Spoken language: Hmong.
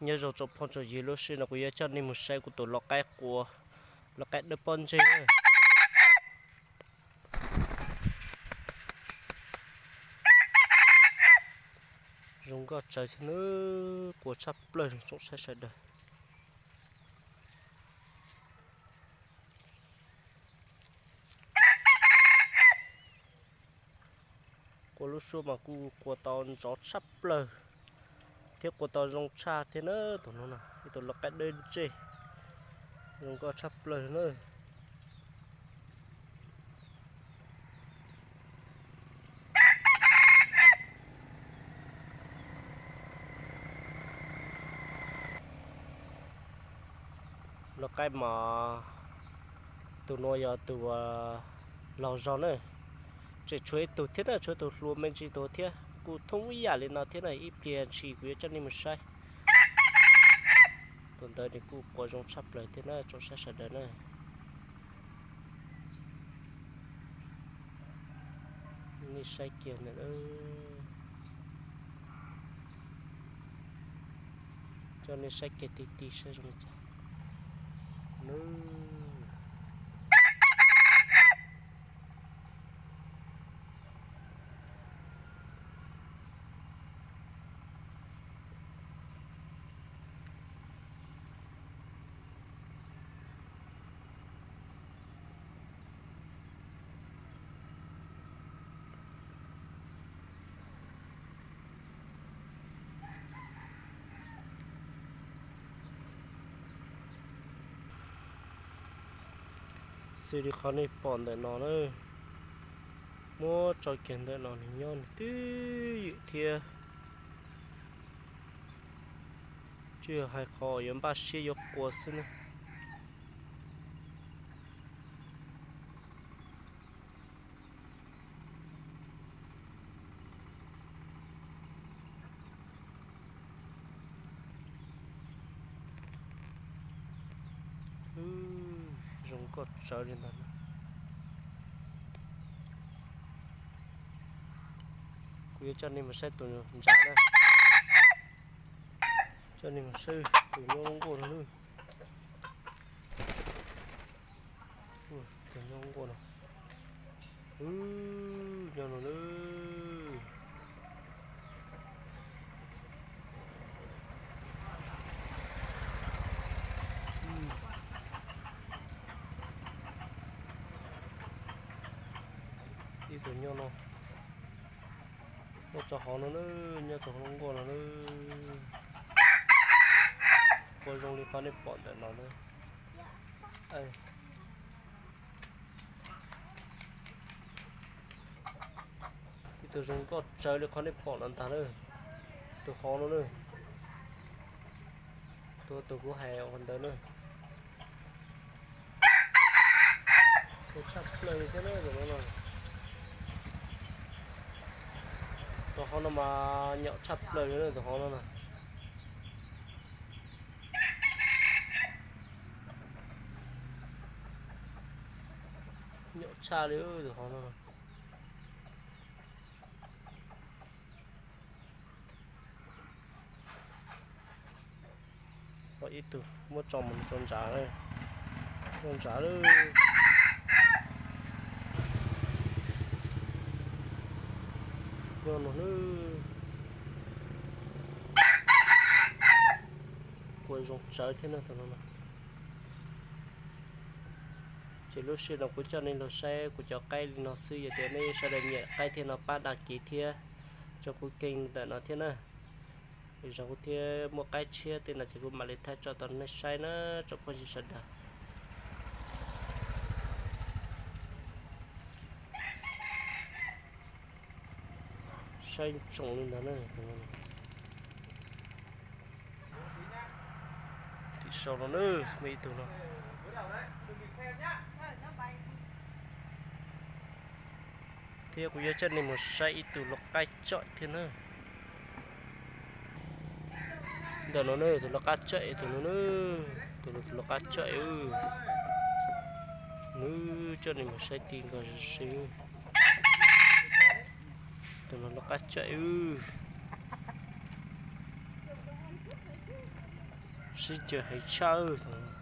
Nyob zoo tsoom phooj tsoom ywg, lub sij hawm no kuv yuav coj nej mus saib kuv tus lau qaib qua, lau qaib dawb pob ntseg na. Zoo nkauj tsawv thiab na, qua tshaj plaws tsoom saib sawv daws. Qua lub suab mas kuj qua tau ntsov tshaj plaws thiab qua tau zoo tshaj thiab na. Tus no na ib tug lau qaib dawb ntseg, zoo nkauj tshaj plaws na. Lau qaib mas tus no yog tus laug zog na, tseem tshuav ib tug thiab na, tshuav tus hluas me ntsis tus thiab, kuj thoob ib yam li no thiab na. Ib pliag ntshis kuv yuav coj nej mus saib. Tus ntawd nws kuj qua zoo tshaj plaws thiab na tsoom saib sawv daws na. Nej saib kiag ntawm, coj nej saib kiag ti ti saib zoo li cas. Xws li qhov nej pom ntawm no na, muab tso kiag ntawm no nws nyob nws twb ywm thiab, tsis yog hais qhov yuav npaj siab yuav qua xwb na. Zoo nkauj tsawv li ntawd. Kuv yuav coj nej mus saib tus ntsav na. Coj nej mus saib tus nyob nkuaj no na. Tus nyob nkuaj no. Nyob no na. Ib tug nyob no, nyob rau hauv no na, nyob rau hauv lub nkuaj no na. Qua zoo li qhov nej pom ntawm no na. Ib tug zoo nkauj tsawv li qhov nej pom no ntag na. Tus hauv no na. Tus, tus kuv hais ua ntawd na. Tus tshaj plaws li thiab na tus no na. Tus hauv no mas nyom tshaj plaws li na tus hauv no na. Nyom tshaj li tus hauv no. Ib tug muab tso mus rau ntshav, rau ntshav lawm. Nyob no lawm. Qua zoo tsawv thiab no tus no. Ces lub sij hawm no kuv coj nej los saib kuv cov qaib li no xwb, yog tias nej sawv daws nyiam qaib thiab no pab đăng ký thiab tso kuv kênh ntawm no thiab na. Lwm zaus kuv thiab muaj qaib tshiab tej no ces kuv mam li thaij tso rau nej saib na tsoom phooj ywg sawv daws. Saib ntsoov li ntawd na. Tim sau no na, muaj ib tug no. Thiab kuv yuav coj nej mus saib ib tug lau qab tsawm thiab na. Ntawm no na, tus lau qab tsawm, tus no na, tus lau qab tsawm. Nws coj nej mus saib ti nkaus si. Tus no lau qab tsawm. Sib caw heev tshaj.